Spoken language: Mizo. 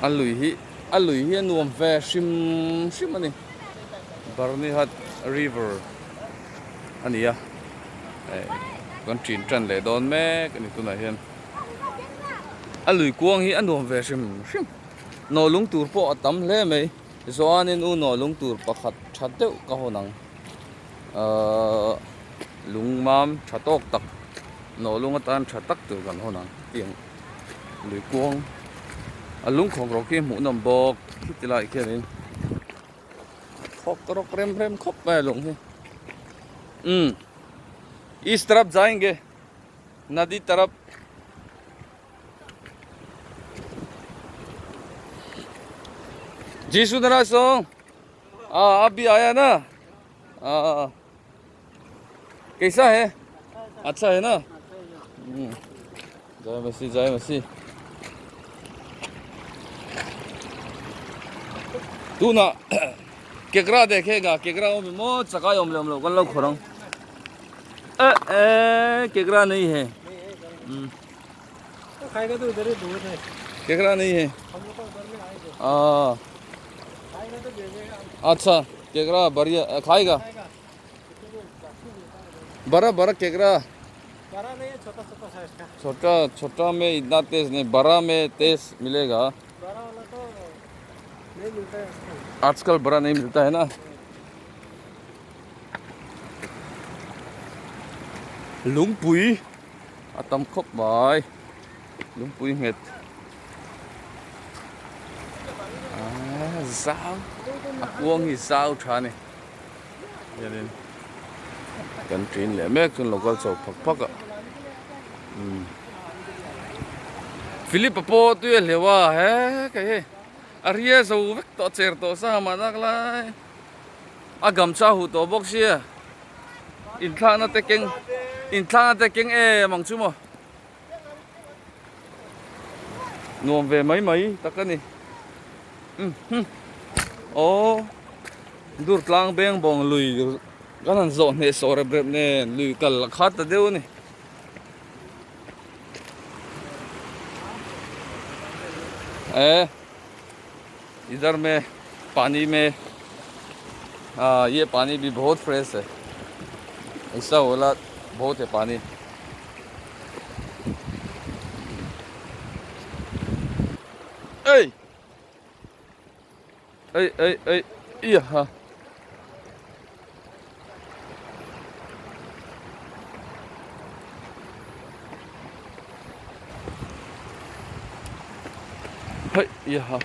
A lui hi a lui hi a nuam ve hrim hrim a ni Barnihat river a ni a eh kan ṭin ṭan leh dawn mek a ni tunah hian a lui kuang hi a nuam ve hrim hrim nawh lung tur pawh a tam hle mai chuanin u nawh lung tur pakhat tha deuh ka hawn ang ahh lung mam tha tawk tak nawh lung atan tha tak tur kan hawn ang tiang lui kuang a lung khawk rawk hi hmuh nawm bawk khiti lai khianin khawk rawk rem rem khawp mai a lung hi umm is taraf jayenge nadi taraf. जी सुंदरा song हाँ आप भी आया ना हाँ कैसा है अच्छा है ना जय मसीह जय मसीह तू ना केकरा देखेगा केकरा वो मो चकाय ओम ले कल लोग खोरंग ए ए केकरा नहीं है तो खाएगा तो उधर ही दूर है केकरा नहीं है हम लोग उधर में आएंगे हाँ खाएगा तो भेजेगा अच्छा केकरा बढ़िया खाएगा खाएगा बड़ा बड़ा केकरा बड़ा नहीं है छोटा छोटा साइज का छोटा छोटा में इतना तेज नहीं बड़ा में तेज मिलेगा बड़ा वाला तो नहीं मिलता है आजकल आजकल बड़ा नहीं मिलता है ना lungpui a tam khawp mai lungpui nghet aaa zau a kuang hi zau tha a ni hianin kan ṭin leh mek chuan lo kal chho phak phak a umm Philip a pawh tui a hleuh a he kei hei a ria zo vek tawh a cher tawh sa mahna ka lai a gamcha huh tawh bawk sia. Inthlakna te keng inthlakna te keng em ang chu maw nuam ve mai mai tak a ni aw dur tlang beng bawng lui kan han zawh hneh sawh rep rep nen lui kal a khat ta deuh a ni. E idhar me pani me हाँ ये पानी भी बहुत फ्रेश है ऐसा होला बहुत है पानी Ê Ê ê ê Iya ha Hey iya ha